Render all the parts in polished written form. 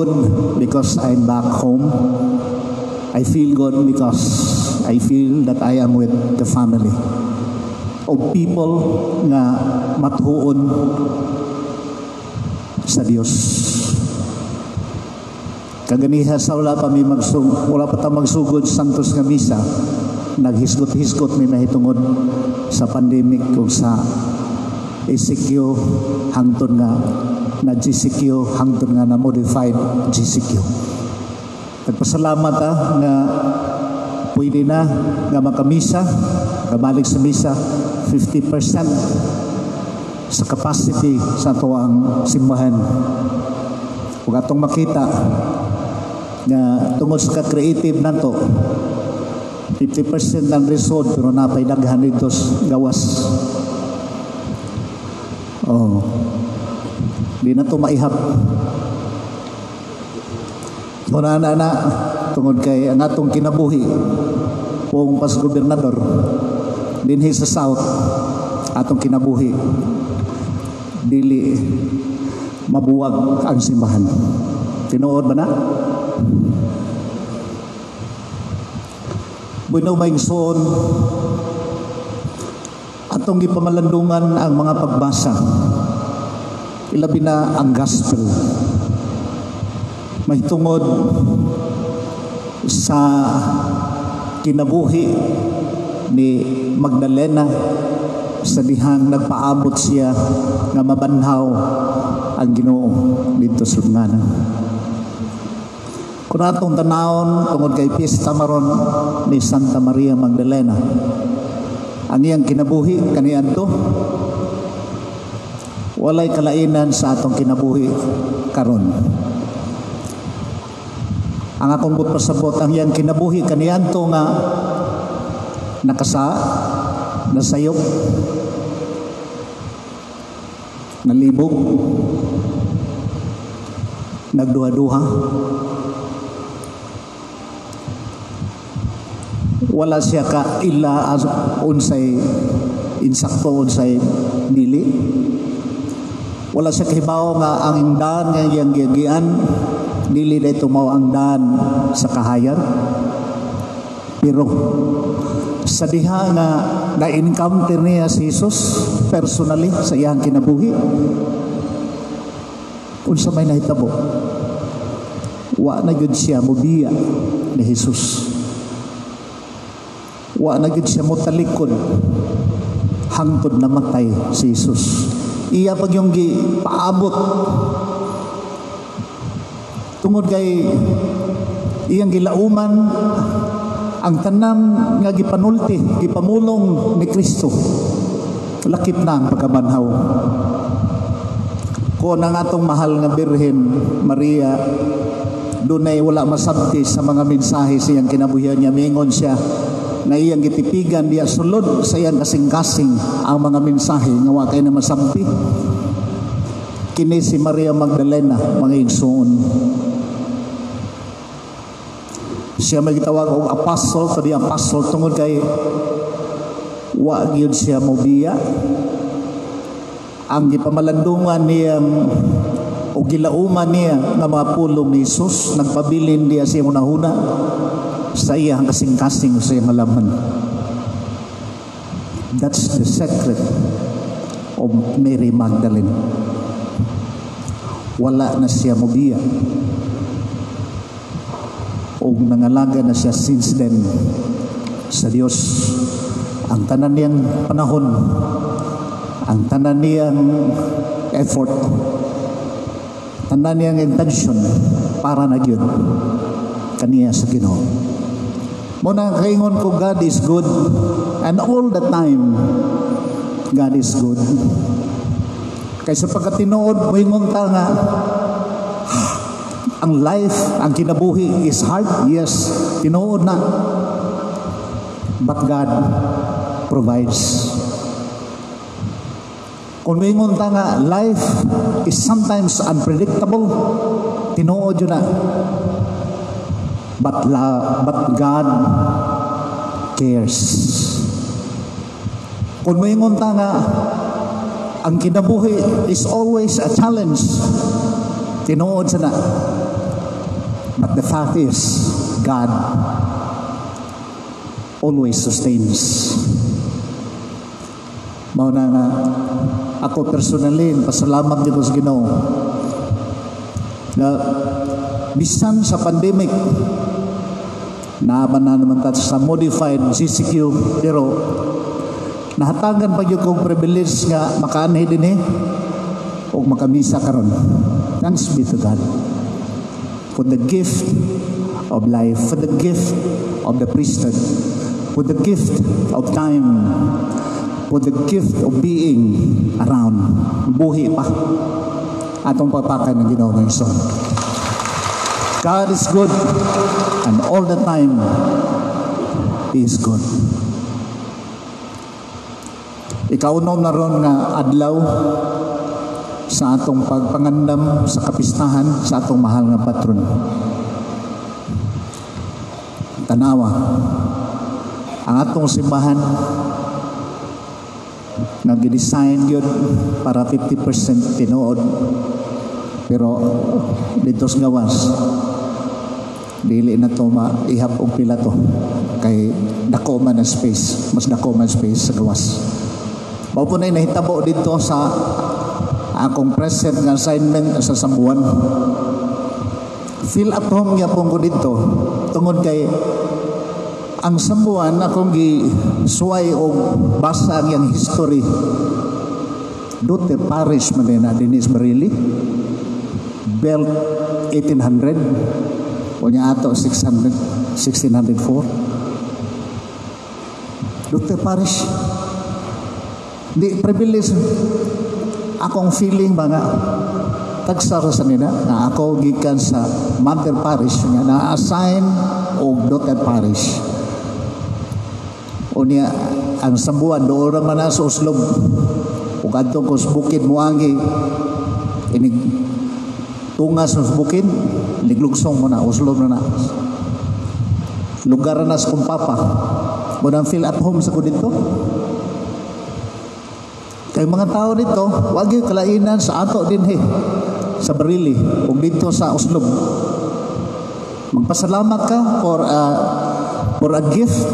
Good because I'm back home. I feel good because I feel that I am with the family of people nga matuon sa Dios. Kaganiha sa wala pa ta magsugod Santos nga misa, naghisgot-hisgot mi mahitungod sa pandemic ug sa ECQ hangtod nga na GCQ, hangtod nga na modified GCQ. Nagpasalamat ta nga pwede na nga makamisa, kabalik sa misa, 50% sa capacity sa atoang simbahan. Ug atong makita nga tungod sa ka-creative nato, 50% ng resort pero napay daghan dito gawas. Oh. Di na to maihap. Muna na na tungod kay ang atong kinabuhi pong pas gobernador dinhi sa South, atong kinabuhi dili mabuwag ang simbahan. Tinuod ba na? Bueno, maigsoon, atong gipamalandungan ang mga pagbasa, ilabi na ang gospel mahitungod sa kinabuhi ni Magdalena sa dihang nagpaabot siya nga mabanhaw ang Ginoo didto sa lubnganan. Kung atong tanawon, tungod kay pista maron ni Santa Maria Magdalena, ang iyang kinabuhi kaniadto walay kalainan sa atong kinabuhi karon. Ang akong pasabot, ang iyang kinabuhi kaniadto nga nakasa, nasayop, nalibog, nagduha-duha, wala siya ka ila unsay insakto, unsay dili. Wala siya kahibaw nga ang daan nga iyang giagian dili dayto mao ang daan sa kahayag. Pero sa diha nga na-encounter niya si Jesus personally sa iyang kinabuhi, unsa may nahitabo, wa na gyud siya mobiya ni Jesus, wa na gyud siya motalikod hangtod namatay si Jesus. Iya pag yung gipaabot tungod kay iyang gilauman ang tanan nga gipanulti, gipamulong ni Kristo, lakip na ang pagkabanhaw. Kung ang atong mahal nga Birhen Maria dunay wala masabti sa mga mensahe sa iyang kinabuhian niya, mingon siya na iyang gitipigan diya sulod sa iyang kasing-kasing ang mga mensahe nga wa kay na masabti. Kini si Maria Magdalena, mga igsoon, siya may gitawag og apostle to the apostle tungod kay wa gyud siya mobiya ang gipamalandungan niyang o gilauman niya nga mga pulong ni Jesus. Nagpabilin diya siya hunahuna sa iyang kasing-kasing, sa iyang alaman. That's the secret of Mary Magdalene. Wala na siya mobiya og nangalaga na siya since then sa Dios. Ang tanan niyang panahon, ang tanan niyang effort, tanan niyang intention para na gyud kaniya sa Ginoo. Mo na kaingon ko, God is good and all the time God is good. Kay sa pagkatinuod, moingon ta nga ang life, ang kinabuhi is hard. Yes, tinuod na. But God provides. Kung moingon ta nga life is sometimes unpredictable, tinuod yun na. But God cares. Kung moingon ta nga ang kinabuhi is always a challenge, tinuod sa na. But the fact is, God always sustains. Mao na nga ako personally, pasalamat gyud ko sa Ginoo na bisan sa pandemic, naa man na naman ta sa modified GCQ, pero nahatagan pa gyud kong privilege nga makaanhi dinhi ug makamisa karon. Thanks be to God for the gift of life, for the gift of the priesthood, for the gift of time, for the gift of being around. Buhi pa. Atong palakpakan ang Ginoo mga igsoon. God is good, and all the time He is good. Ikaunom na ron nga adlaw sa atong pagpangandam sa kapistahan sa atong mahal nga patron. Tanawa, ang atong simbahan nga gi-design yun para 50% tinuod, pero dito sa gawas dili na to maihap og pila to kay dako man ang space, mas dako man space sa gawas. Mao po na nahitabo dito sa akong present nga assignment sa Sambuan. Feel at home gyapon ko dito tungod kay ang Sambuan, akong gisuway og basa ang iyang history. Daughter parish man din na dinhi sa Barili. Built 1800, unya ato 600, 1604. Daughter parish. Di privilege akong feeling ba nga tagsa ra sa nila nga ako gikan sa mother parish nga na-assign og daughter parish. Unya ang Sambuan dool ra man na sa Oslob, ug adto ko sa bukid moagi, inig tungas sa bukid, liglugsong mo na, Oslob na na. Lugar na sa kong papa. Mo nang feel at home sa ko dito. Kay mga tao dito, wag yung kalainan sa ato dinhi sa Barili ug dito sa Oslob. Magpasalamat ka for a gift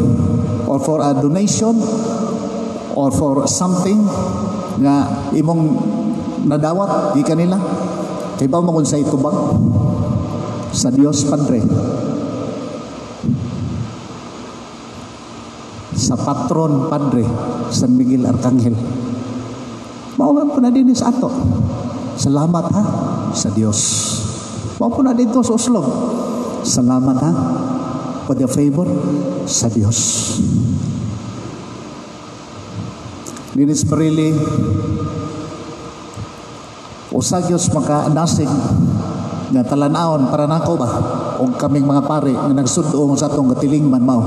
or for a donation or for something nga imong nadawat di kanila. Kay ba mo kung sa itubag sa Dios Padre, sa patron Padre San Miguel Arcangel. Mao man po na dinhi sa ato. Salamat ha sa Dios. Mao po na dito sa Oslob. Salamat ha for the favor sa Dios. Dinis Barili, usa gyud maka nasig nga talan-awon para nako ba og kaming mga pare nga nagsud-ong sa atong katilingman mao.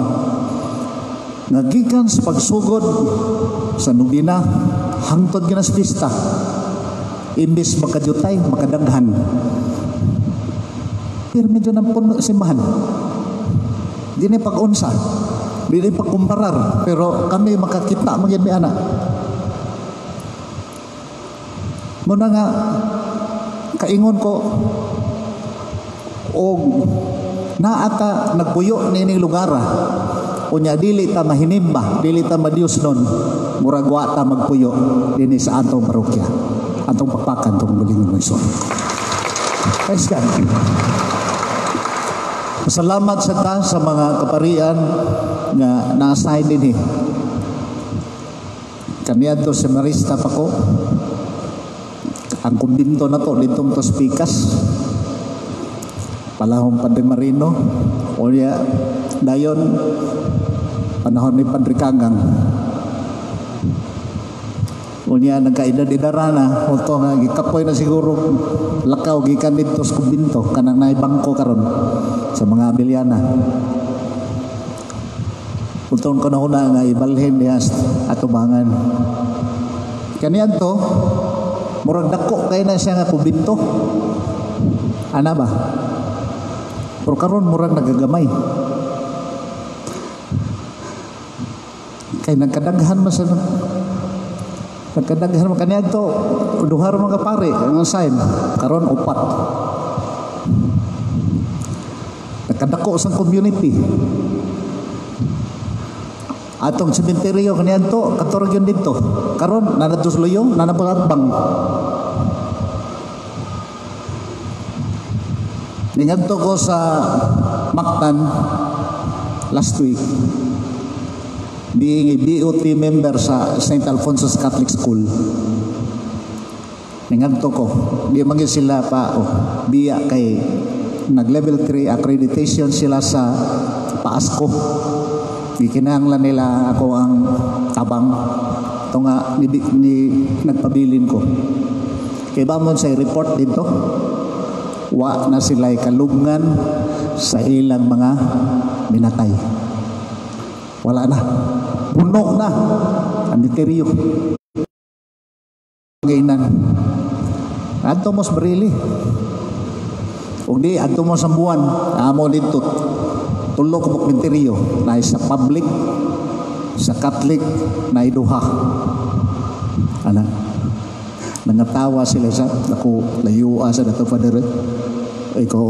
Nga gikan sa pagsugod sa nobena hangtod gina sa pista, imbes makajutay, makadaghan, pero medyo nang puno simbahan. Di na pag-unsa, di na pagkumparar, pero kami makakita magyud mi ana. Muna nga kaingon ko og naata nagpuyo niining lugar, unya dili ta mahinimba, dili ta madios nun, murag wa ta magpuyo dinhi sa atong parokya, atong pakpakan tong galingon mo Iso. Praise God. Salamat sa ta sa mga kaparian nga na-assign dinhi. Kaniadto sa Marista pa ko, ang kumbinto na to ditong to Pikas, palahong Padre Marino, unya dayon panahon ni Padre Kangang. Unya nagkaedad-edara na, uto nga gikapoy na siguro lakaw gikan didto sa kumbinto kanang naay bangko karon sa mga Abeliana. Utong kanahuna nga ibalhin diha atubangan. Kaniadto murag dako kay na siya nga kumbinto. Ana ba? Pero karon murag nagagamay. Kay nagkadaghan man sa nagkadaghan man kaniadto duha ra mga pare ang sign karon upat. Kadako sa community. Atong sementeryo kaniadto kato ra gyud didto. Karon naa na sa Luyong, naa na bang. Ningadto ko sa Mactan last week, being a BOT member sa St. Alphonsus Catholic School. Ningadto ko, di man gyud sila pa oh, biya kay nag level 3 accreditation sila sa PAASCU. Gikinahanglan nila ako ang tabang. Ito nga ni nagpabilin ko. Kay ba mo sa report dito? Wa na sila'y kalubngan sa ilang mga minatay. Wala na. Puno na. Ang misteryo. Ngainan. Adto mo sa Barili. Ug di adto mo sa buwan, amo dito. Tulo ka buok misteryo na sa public, sa Catholic, na duha. Ana. Nangatawa sila sa ako layua sa dato Father. Ikaw.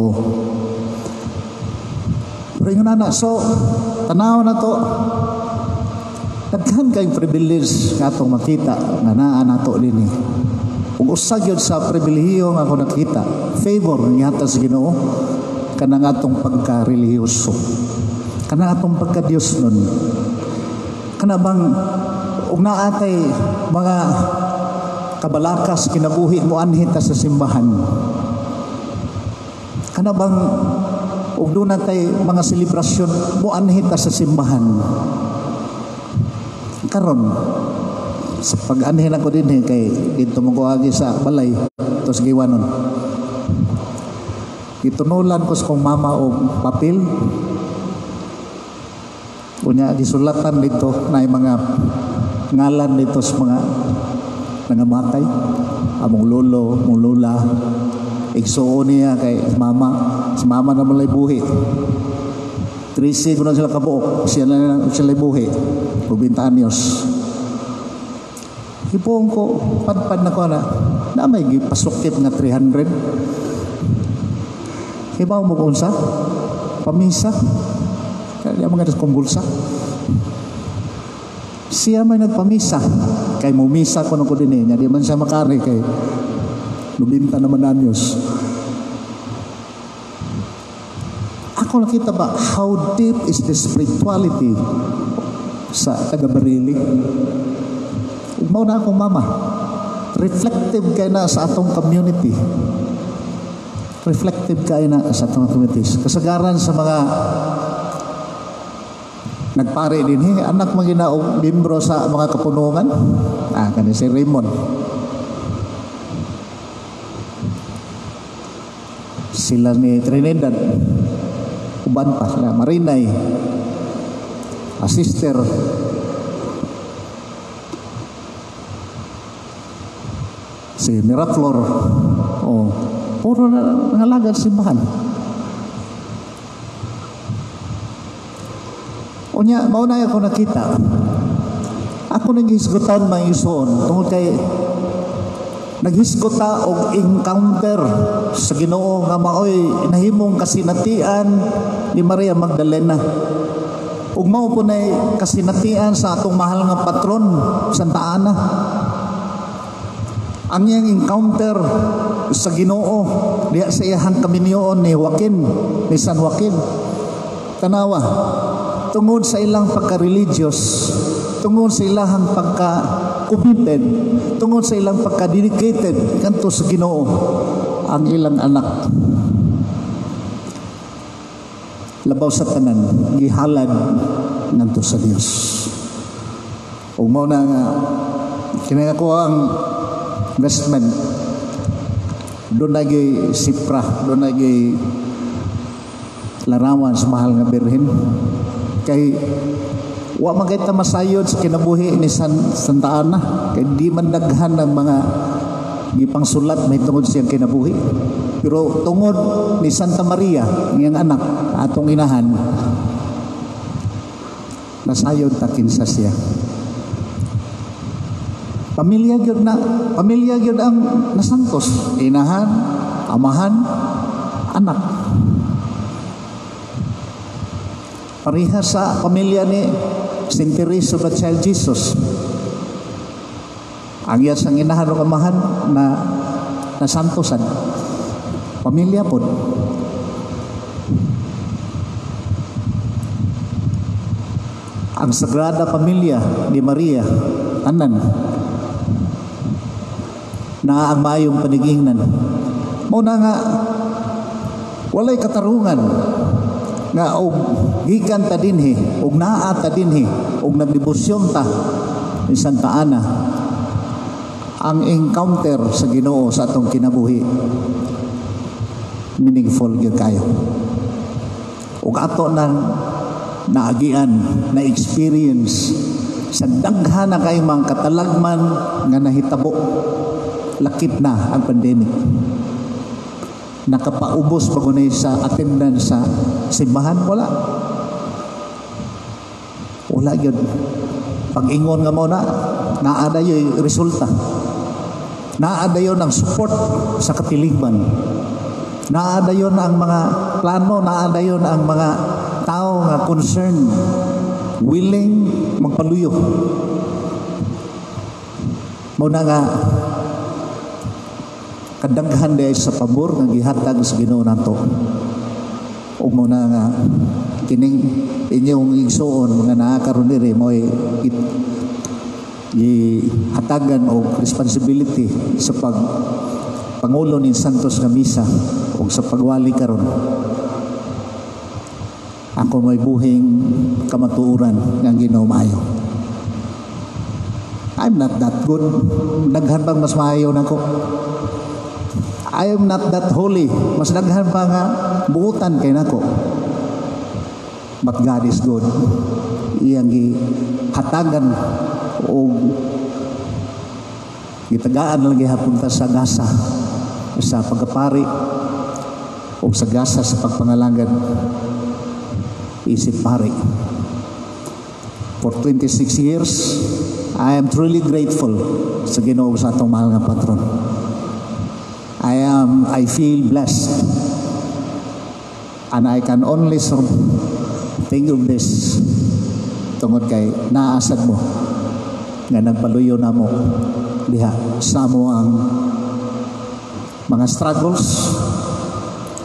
Pero ingon na, so tanaw na to. Daghan kayong privilege nga atong makita nga naa nato dinhi. Ug usa gyud sa pribilehiyo nga ako nakita, favor nga sa Ginoo kanang atong pagka-relihiyoso. Kanang atong pagka-Dios nun. Kana bang ug naa tay mga kabalakas kinabuhi mo anhi ta sa simbahan. Kana bang ug doon tay mga selebrasyon mo anhi ta sa simbahan. Karon sa pag-anhi nako dinhi kay didto mo ko agi sa balay tos giwanon. Gitunulan ko sa kong mama og papel. Unya gisulatan dito na mga ngalan dito sa mga nangamatay. Among lolo, among lola. Igsuon niya kay mama. Si mama na malay buhi. 13 ko na sila kabuok. Siya na sila buhi. 90 anyos. Hipuong ko, padpad na ko na. Na may gipasukit nga 300. Hibaw mo kung sa? Pamisa. Kaya mga kong bulsa. Siya may nagpamisa. Kay mumisa ko na ko din eh. Di man siya makari kay 90 naman anyos. Ako nakita ba how deep is the spirituality sa taga-Barili? Mao na akong mama. Reflective kay na sa atong community. Reflective kay na sa atong communities. Kasagaran sa mga nagpare din, hey, anak magina og membro sa mga kapunungan. Ah, kani si Raymond. Sila ni Trinidad. Uban pa sila, Marinay. A sister. Si Miraflor. Oh, puro na nangalaga sa simbahan. Unya, mao na ako nakita. Ako nang gihisgutan mga isuon tungod kay naghisgota og encounter sa Ginoo nga maoy nahimong kasinatian ni Maria Magdalena. Ug mao po nay kasinatian sa atong mahal nga patron Santa Ana. Ang iyang encounter sa Ginoo diha sa iyang kaminyoon ni Joaquin, ni San Joaquin. Tanawa, tungod sa ilang pagka-religious, tungod sa ilang pagka-committed, tungod sa ilang pagka-dedicated kanto sa Ginoo, ang ilang anak labaw sa tanan gihalad ngadto sa Dios. Ug mao na nga kini ako ang investment. Doon nagi sipra, doon nagi larawan sa mahal nga birhen. Kay wa man kay ta masayod sa kinabuhi ni Santa Ana, kay di man daghan ang mga gipangsulat mahitungod siyang kinabuhi. Pero tungod ni Santa Maria, iyang anak, atong inahan, nasayod ta kinsa siya. Pamilya gyud na, pamilya gyud ang nasantos, inahan, amahan, anak. Pareha sa pamilya ni Saint Teresa of the Child Jesus. Ang iya sang inahan o amahan na nasantosan. Pamilya po. Ang Sagrada Pamilya ni Maria, tanan na ang maayong panigingnan. Mao na nga walay katarungan nga og gikan ta dinhi og naa ta dinhi og nagdebosyon ta ni Santa Ana, ang encounter sa Ginoo sa atong kinabuhi meaningful gyud kayo. Ug ato nang naagian, na experience sa daghan na kayong mga katalagman nga nahitabo, lakip na ang pandemic. Nakapaubos pa gunay sa attendance sa simbahan? Wala. Wala yun. Pag-ingon nga mo na, naa dayo'y resulta. Naa dayon ang support sa katilingban. Naa dayon ang mga plano, naa dayon ang mga tao nga concern, willing magpaluyo. Muna nga kadaghan dahil sa pabor nga gihatag sa Ginoo nato. Ug muna nga kining inyong igsuon nga naa karon diri mo'y gihatagan og responsibility sa pag pangulo ning Santos nga misa ug sa pagwali karon. Ako may buhing kamatuoran nga Ginoo maayo. I'm not that good. Daghan pang mas maayo nako. I am not that holy. Mas daghan pa nga buutan kay nako. But God is good. Iyang gihatagan og gitagaan lang gihapon ta sa gasa sa pagkapari o sa gasa sa pagpangalagad isip pari. For 26 years, I am truly grateful sa Ginoo sa atong mahal nga patron. I feel blessed. And I can only think of this tungod kay naasad mo nga nagpaluyo na mo diha sa mo ang mga struggles,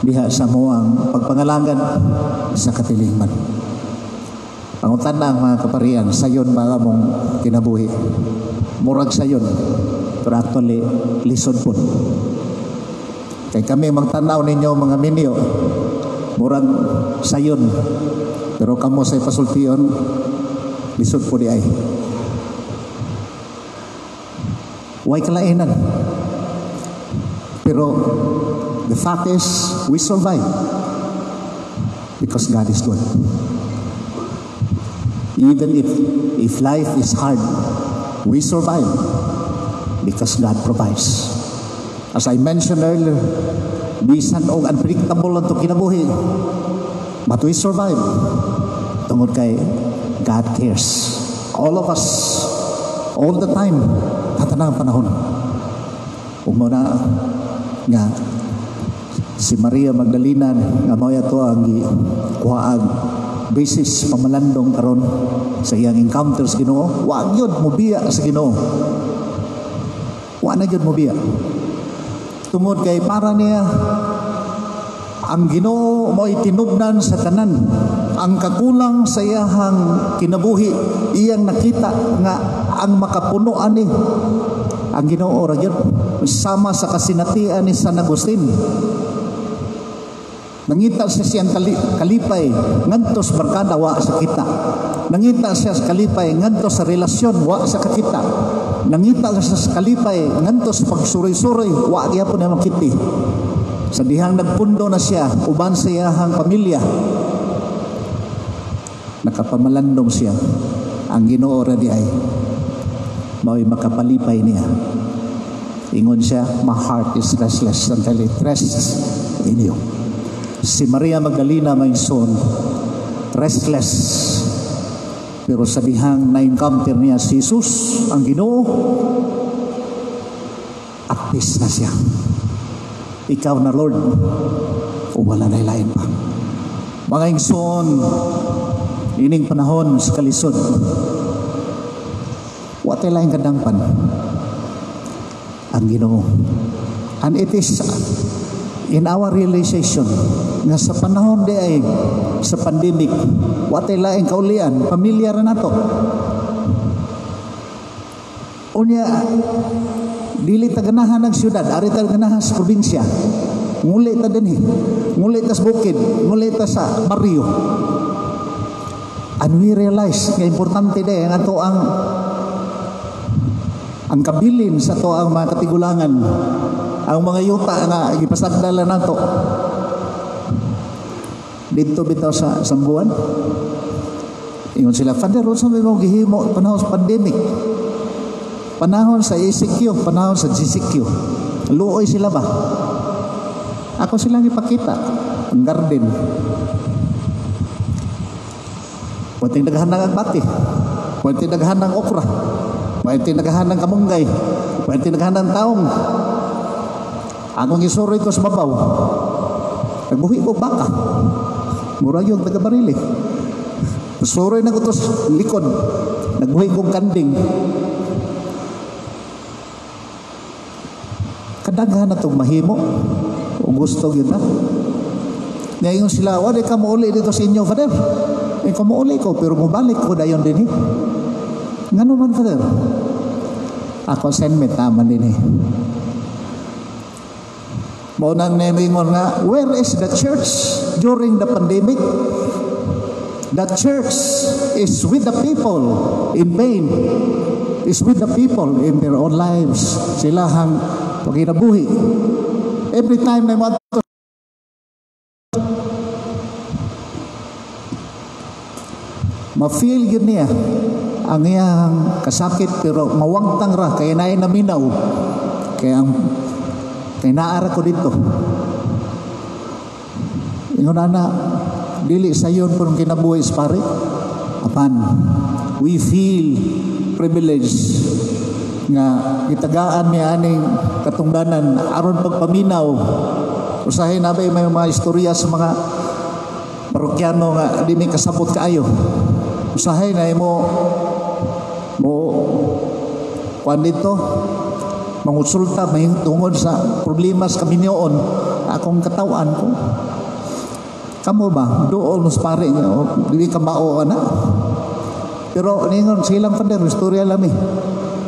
diha sa mo ang pagpangalagad sa katilingban. Pangutan na ang mga kaparian, sayon ba mong kinabuhi? Murag sayon, pero actually lisod po. Kay kami magtanaw ninyo mga minyo, murag sayon, pero kamo sa pasultion, lisod po di ay. Way kalainan. Pero the fact is, we survive because God is good. Even if life is hard, we survive because God provides. As I mentioned earlier, bisan og unpredictable ang kinabuhi, but we survive tungod kay God cares. All of us, all the time, tatanang panahon. Ug mao na nga si Maria Magdalena nga mao ato ang gikuhaag basis pamalandong karon sa iyang encounter sa Ginoo, wa gyud mobiya sa Ginoo. Wa na gyud mobiya. Tungod kay para niya ang Ginoo mo'y tinubnan sa tanan. Ang kakulang sa iyahang kinabuhi, iyang nakita nga ang makapuno ani ang Ginoo ra gyud, sama sa kasinatian ni San Agustin. Nangita siya siyang kalipay ngadto sa barkada, wa sa kita. Nangita siya sa kalipay ngadto sa relasyon, wa sa kakita. Nangita siya sa kalipay ngadto sa pagsuroy-suroy, wa gyapon niya makiti. Sa dihang nagpundo na siya uban sa iyahang pamilya, nakapamalandong siya. Ang Ginoo ra di ay mao'y makapalipay niya. Ingon siya, my heart is restless until it rests in you. Si Maria Magdalena may son, restless. Pero sa dihang na-encounter niya si Jesus, ang Ginoo, at peace na siya. Ikaw na Lord, o wala na ilain pa. Mga igsoon, Ining panahon sa kalisod, wa tay laing kadangpan ang Ginoo. And it is in our realization nga sa panahon di ay sa pandemic, wa tay laing kaulian, pamilya ra nato. Unya dili ta ganahan ang syudad, ari ta ganahan sa probinsya. Nguli ta dinhi, nguli ta sa bukid, nguli ta sa baryo. And we realize nga importante di ang ato ang kabilin sa ato ang mga katigulangan, ang mga yuta nga gipasagdala nato. Dito bitaw sa Sambuan. Ingon sila, "Father, unsa may mong gihimo panahon sa pandemic? Panahon sa ECQ, panahon sa GCQ." Luoy sila ba? Ako silang ipakita ang garden. Pwede naghahan ng agbati, pwede naghahan ng okra, pwede naghahan ng kamunggay, pwede naghahan ng taong. Akong isuroy ko sa babaw. Nagbuhi ko baka. Murag yung taga-barili. Suroy na ko to sa likod. Nagbuhi kong kanding. Kadaghan na itong mahimo. O gusto yun na. Ngayon sila, wala ka mauli dito sa inyo, Father. Eh, kumuuli ko, pero mubalik ko dayon din eh. Ngano man, Father? Ako send me, tama din eh. Mao nang namingon nga, where is the church during the pandemic? The church is with the people in pain, is with the people in their own lives. Sila ang pagkinabuhi. Every time na mo ma-feel yun niya ang iyang kasakit, pero mawangtang ra kaya naay naminaw, kaya ang kay naara ko dito. Ingon ana, dili sayon pun kinabuhi sa pare. Apan we feel privileged nga gitagaan ni aning katungdanan aron pagpaminaw. Usahay na ba may mga istorya sa mga parokyano nga di mi kasabot kaayo. Usahay na mo mo kuan dito, mangonsulta may tungod sa problema sa kaminyoon akong katawan ko. Kamo ba doon mas pare nga dili ka mao ana. Pero ningon silang Father, istorya lami.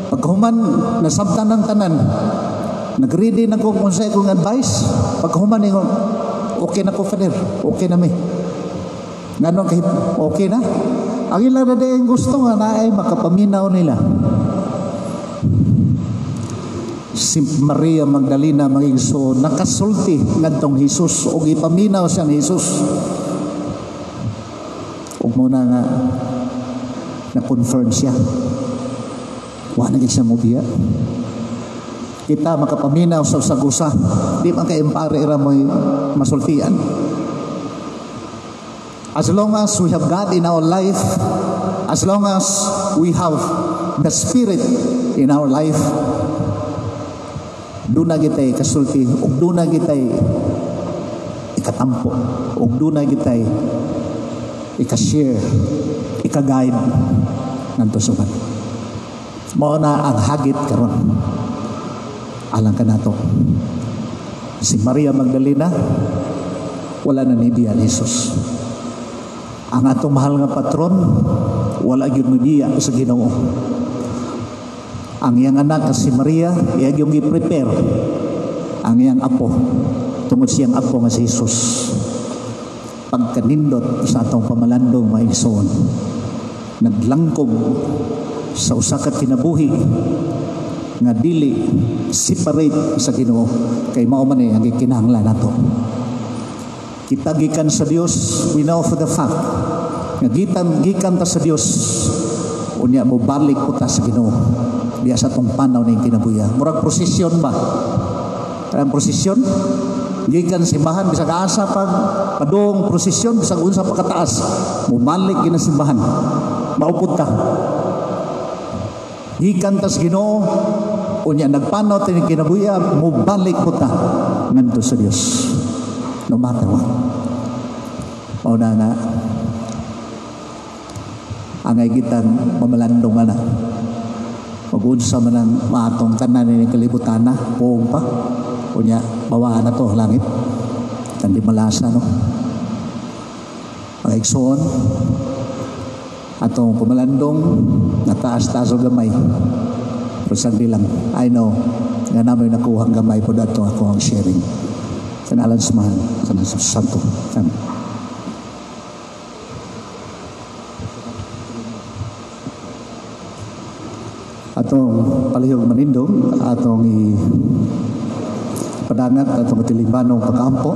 Paghuman nasabtan ang tanan, nagready na ko kung sa akong advice. Paghuman ningon, okay na ko Father, okay na mi. Ngano kay okay na? Ang ila na din gusto nga naay makapaminaw nila. Si Maria Magdalena magigso nakasulti ngadtong Hesus og ipaminaw siya ni Hesus. Ug muna nga na-confirm siya. Wa na gid siya mobiya. Kita makapaminaw sa usag-usa, di man kay impare ra mo'y masultian. As long as we have God in our life, as long as we have the Spirit in our life, doon na kita'y kasulti, ug doon na kita'y ikatampo, ug doon na kita'y ikashare, ikaguide ng tusukan. Mao na ang hagit karon. Alang ka nato. Si Maria Magdalena, wala na nibiya ni Jesus. Ang atong mahal nga patron, wala gyud mibiya sa Ginoo. Ang iyang anak si Maria, iya yung gi-prepare ang iyang apo tungod siyang apo nga si Jesus. Pagkanindot sa atong pamalandong maigsoon, naglangkob sa usa ka kinabuhi nga dili separate sa Ginoo, kay mao man ang gikinahanglan nato. Kita gikan sa Dios, we know for the fact nga gikan ta sa Dios, unya mo balik po ta sa Ginoo. Diya sa atong panaw ning kinabuya. Murag prosesyon ba? Ang prosesyon gikan simbahan bisag asa pag padung prosesyon bisag unsa pa kataas, mobalik gina simbahan. Maupod ta. Gikan ta sa Ginoo, unya nagpanaw ta ning kinabuya, mobalik po ta ngadto sa Dios. No matter what. Mao na nga Angay kitang mamalandong ana. Mag-unsa man ang maatong tanan ni kalibutan na, puong pa. Unya, bawaan na to, langit. Kandi malasa, no? Mga igsoon, atong pamalandong, nataas-taas og gamay. Pero sagdi lang, I know, nga namin nakuha ang gamay po dato ako ang sharing. Sa ngalan sa Amahan, sa ngalan sa Santo. Amen. Atong palihog manindog, atong i padangat atong tilimbanong pag-ampo.